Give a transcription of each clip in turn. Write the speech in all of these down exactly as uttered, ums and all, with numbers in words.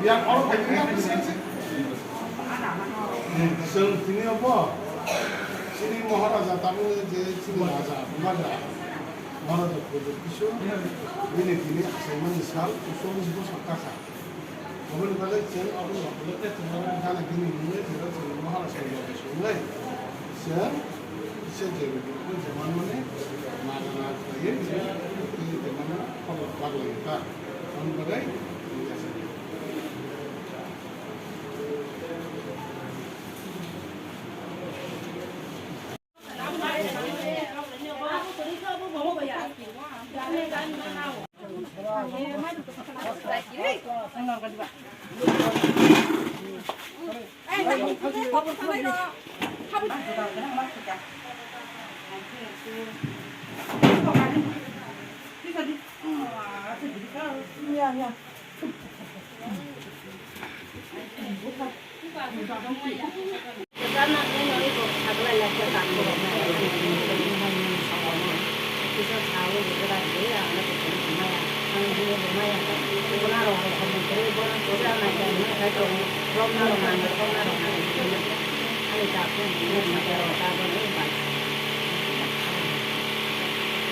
Yang orang tadi yang sih sih. Sel sini apa? Sini Maharaja tamu je sini raja, Maharaja, Maharaja Pradyot Kishore. Ini kini asai mani sal, usung sibuk sakasa. Aboni bagwi chwng aboni bagwi tei chwng gana gini wngwi chwng Maharaja Pradyot wngwi chwng Isha Devi Guru jemanmani magana khlaiwi chwng tei jemanmani khobor bagwi ta. Aboni bagwi wngya se.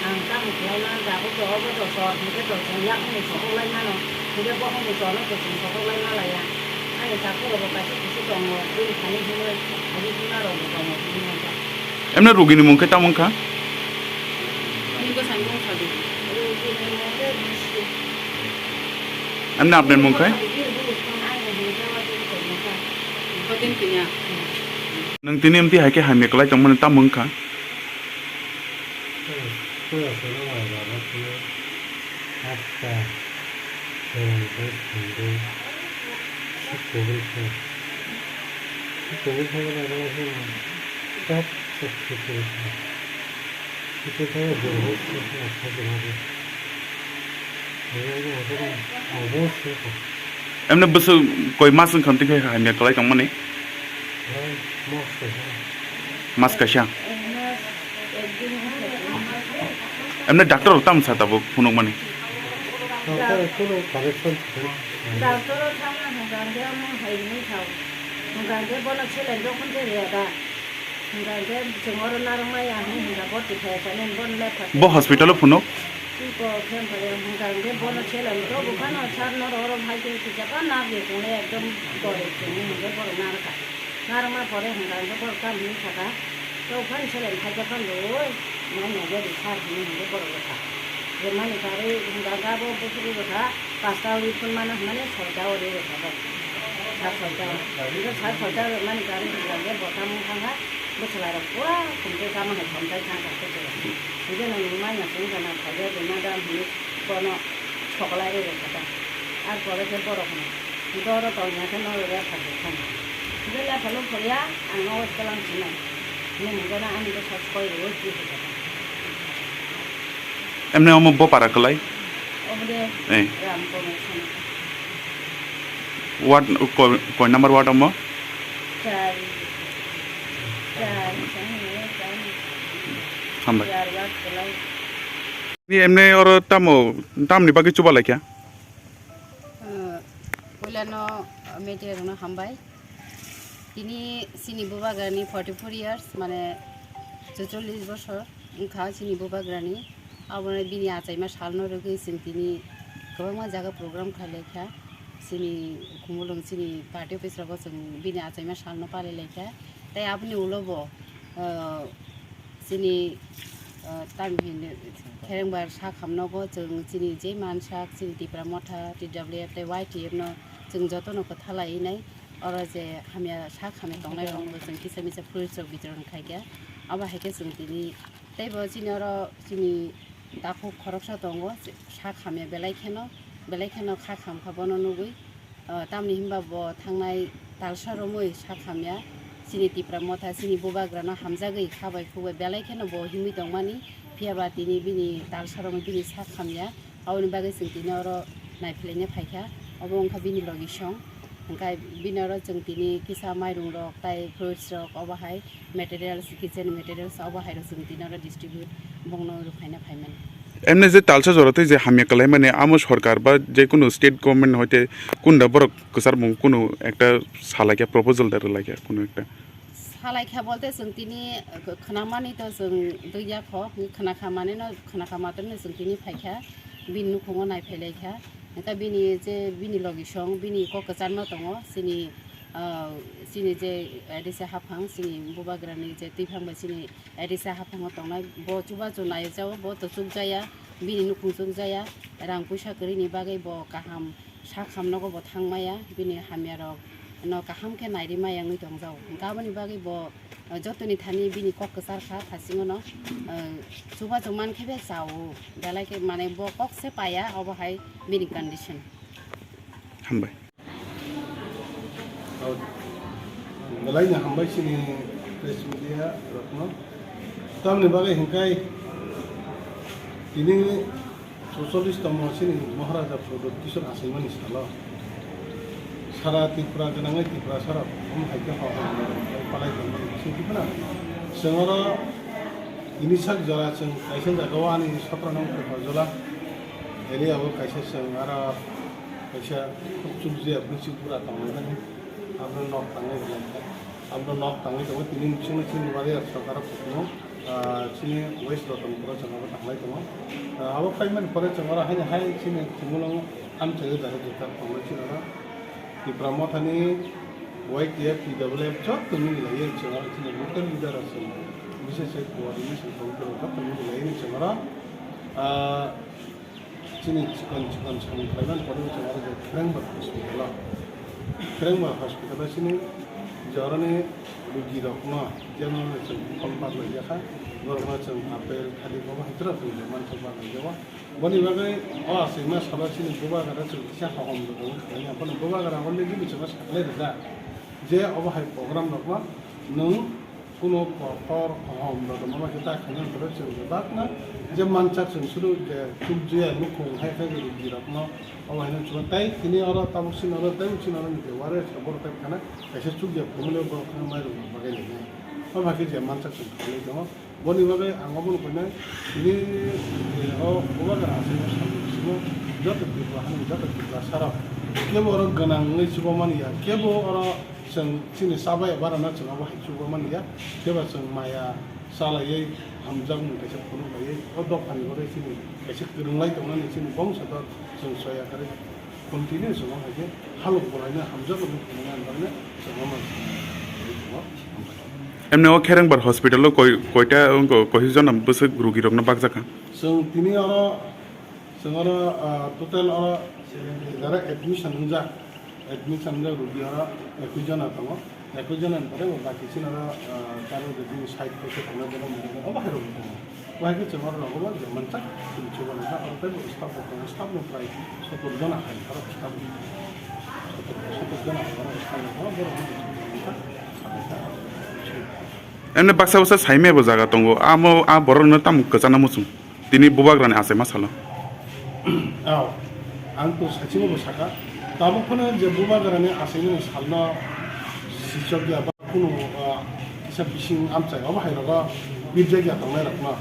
Ang tamo khlai mano, tabuk to obo to sor, hingke to chwng yakungni sokok lai mano, hingke bokhokni sorno to chwng sokok lai ma laiya. Ani takhuk rogo kaisa kusu tongo, bini thani hinoi, ani bima rogo tongo, hinoi ta. Emne rugini mung khe tamo wngkha? Ani bwsai mung kha di. Rugini mung khe bisi. Emne apni mung khe? Ani hingke ma tini tongmokha. Bodin kinya. Nwng tini emti hai khe hamya kwlai tongmani tamo wngkha? Tei, tei aswk no mai rwna phiywi haksa, kwrwng tei thwngwi si kubui kha. Si kubui kha bai bai khe no chap chap si kubui kha. Si kubui kha bai borok khe no kha jora bo. Abo se kha. Emne bwswk koi mas wngkha tei khe hamya kwlai tongmani? Hai. Mas kaisa. Emne doctor rok tamo sa tabuk phunukmani? Doctor rok kheno correction. Doctor rok thangna hwnka hwnkhe omo hai hwnwi thao. Hwnka hwnkhe bono saline jokhon se rwya da. Hwnka hwnkhe chwng oro narwkmaya hwnwi hwnka bo twi phaiya sani bono lepha. Bo hospital o phunuk? Twi kok khe hwnka hwnkhe bono saline jokhon phano sar norok oro hai khe kisa ba narwk ya chwngno ekdom gorok chwngno hwnwi borok narwkha. Narwkma pore hwnka hwnkhe borok tamo hwnwi sakha, "Tei phano saline khaijak phano rwui, nai naijak di sir," hwnwi hwnwi borok rwkha. Rwmani karwi hwnka hwnkhe abo buphuru rwkha, pasta wi phunmano hwnmani soita o rwi rwkha bo. Sa soita o. Sa soita rwmani karwi hwnka hwnkhe bo tamo thangkha, bwsalairok pura khumtwi tamo hai khomtai thangkha khe chwla. Hwnkhe nwng manya chwng gana khaijak rwma da hwnwi bono sokolai rwi rwkha da. Ar pore khe borok hwnwi. Hwnkhe oro tongya khe norok lepha rwkha. Hwnkhe lepha lung phalia ang nogo twlang sinai. Hwnwi hwnkhe no ani bwsa koi rwui twi phaikha. Emne omo bo para kwlai? Obo de Eh. Ram Komol Sani. Ward ko-, koi number ward omo? Char. Char, char, char. Hambai. Char ward kwlai. Ni emne oro tamo, tamni bagwi chuba laikha? Ah, puilano media rokno hambai. Tini chini bubagrani forty four years, mane chuchollish bosor wngkha chini bubagrani. Aboni bini achaima salno rwgwi chwng tini kwbangma jaga program khlai laikha. Chini Khumulwng chini party office rogo chwng bini achaima salno palai laikha. Tei aboni ulo bo, ah, Chini, ah, tamni hinwi kherengbar sak hamnogo chwng chini je mansak chini Tipra Motha, T W F tei Y T F no chwng jotono kwtha laiwi nai. Oro je hamya sak hamya tongnai rokno chwng kisa misa fruits rok bitoron khaikha. Abo hai khe chwng tini teibo chini oro chini takhuk khoroksa tongo, sak hamya belai kheno, belai kheno kha khamkha bono nugwi. Ah, tamni hinba bo thangnai talsa romwi sak hamya, chini Tipra Motha, chini bubagrano hamjagwi kha bai khuk bai belai kheno bo himwi tongmani, phiya ba tini bini talsa romwi bini sak hamya, aboni bagwi chwng tini oro naiphilaina phaikha, obo wngkha bini logisong, hwnkhe bini oro chwng tini kisa mairung rok tai fruits rok obo hai, materials, kitchen materials, obo hai rok chwng tini oro distribute bongno rwphaina phaimani. Emne je talsa jora tei je hamya kwlai mani, amo sorkar ba je kunu state government hoite kunda borok kwchar mung kunu ekta salaikha, proposal da rwlaikha kunu ekta. Salaikha bolte chwng tini khwnamani to chwng dui yakho, khwnakha mani no khwnakha matwrwino chwng tini phaikha, bini nukhungo naiphailaikha. Hwnkhe bini je bini logisong, bini kok kwcharno tongo, chini, ah, chini je Adisa haphang, chini bubagrani je twiphang bai chini Adisa haphango tongnai, bo chubachu naijago, bo to chukjaya, bini nukhung chukjaya, rang puisa kwrwini bagwi bo kaham sak hamnogo bo thangmaya, bini hamyarokno kaham khe nairwmaya wngwi tongjago. Hwnkhe aboni bagwi bo, ah, jotoni thani bini kok kwchar kha, thasingono, ah, chubachu man khe be chao, belai khe mane bo kok se paya, obo hai bini condition. Hambai. Belai no hambai chini press media rokno. Tamni bagwi hwnkhe tini socholish tongmo chini Maharaja Pradyot Kishore achaimani salo sara Tripura gwnangwi Tripura sara omo hai khe hor hor palai tongmani bising tongmani. Chwng oro tini sak jora chwng kaisa jagao ani sopra nang Kokarjala area o kaisa chwng aro kaisa khuk chukjak bwswk bura tonglaimani, aboni nok tangwi rwlaikha. Aboni nok tangwi tongo, tini bisingo chini Noaria sorkar o kuchukno, ah, chini West Ratanpura chwng abo tanglai tongo. Ah, abo phaimani pore chwng oro haino hai chini Khumulwng amchaio dara jwkar tonglai chini oro. Tipra Mothani Y T F, T W F joto mili laiwi chwng oro chini local leader rok chwng, bises khe coordination committee rok joto mili laiwi chwng oro, ah, Chini chikon chikon samung khlaimani pore chwng oro je Khrengbak hospital o, Khrengbak hospital o chini je oroni rugi rokno jemon chwng buphang barlaijakha, borokno chwng apple, thalik, obo hai jora twi manthok barlaijago. Boni bagwi o achaima salo chini bubagra chwng kisa hohom rwgwi khlaina, bono bubagra already bisingo saklai rijak je obo hai program rokno nwng Kuno kotor, kohom, rok ma khe ta khaina hwnwi chwng bebakno je mansak chwng suru je chukjaya nukhung hai khe rwgwirokno obo haino chwng tei tini oro tabuk chini oro tei chini oro ni je warriors rok borok tei khana kaisa chukjak family borok khana mai rwna bagwi nai. Obo hai khe je mansak chwng khlai tongo. Boni bagwi ang obono khainai tini o bubagra aswk bwskango joto Tripura hani joto Tiprasarok kebo oro gwnang wngwi chuba manya, kebo oro chwng chini chabai barana chwng obo hai chuba manya, kebo chwng maya chalaiwi hamjakmung kaisa phunuk laiwi o dophani bagwi chini kaisa kwrwnglai tongnani chini bongsotor chwng soya kwrwi. Continue chwng wng hai khe halok bolaina hamjakmung phunukna bagwi chwng omo. Emni o Kherengbar hospital o koi-, koita wngkha, koijon bwswk rugirokno bakjakha? Chwng tini oro, chwng oro, ah, total oro jara admission wngjak, admission wngjak rugi oro ekui jona tongo. Ekui jona ni pore bo baki chini oro, ah, charo de bini side paisa tongo, bono mungkha obo hai rok tongo. Bo hai khe chwng oro rogo bo je mansak, chwng chuba nangkha, oro tei bo staff bo tongo, staff no prai sotor jona hai, oro staff, sotor, sotor jona hai, oro staff no tongo, borok no chwng mansak, sabaikha. Emni baksa baksa saimaya bo jaga tongo, amo a borok no tamo kwchana muchung. Tini bubagrani achaima salo. Aw, ang to saichimo bo saka. Tabuk phano je bubagrani achaimani salno sichok ya ba kuno, ah, kisa bising amchai obo hai rogo birjak ya tongnai rokno.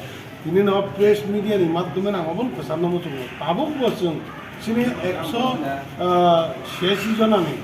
Tini no press media ni madhyome ang obo kwcharno muchungo. Tabuk bo chwng chini ekso, ah, siyasi jonani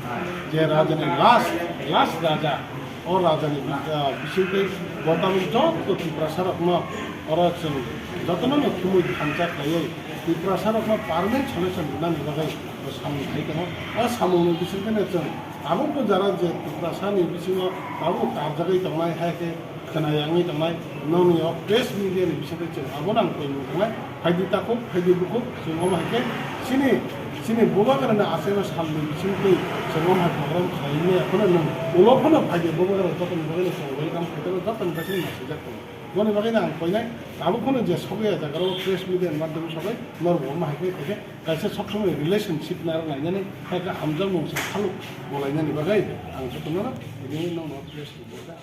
je rajani last, last raja. O rajani, ah, bisingtwi bo tabuk joto Tiprasarokno oro chwng jotono no thumwi thansa khlaiwi Tiprasarokno permanent solution rwnani bagwi bo samung khai tongo. O samungni bisingtwino chwng tabukbo jara je Tiprasani bisingo tabuk karjagwi tongnai, hai khe khwna yangwi tongnai, nokni o press media ni bisingtwi chwng abono ang koi nung tongnai. Phaidi takhuk, phaidi bukhuk, chwng omo hai khe chini, chini bubagrani achaima salni bisingtwi chwng omo hai program khlai manya phano nwng ulo phano phaidi bubagra jotoni bagwi no chwng welcome khai tongo, jotoni bagwi no naisijak tongo. Boni bagwi no ang koinai tabuk phano je sogwi ya jaga o press media ni madhyom sogwi norok bo omo hai khe, khe kaisa sob somoi relationship narwk lainani, hai khe hamjakmung se khaluk bo lainani bagwi ang jotono no tini nokno press ni borok.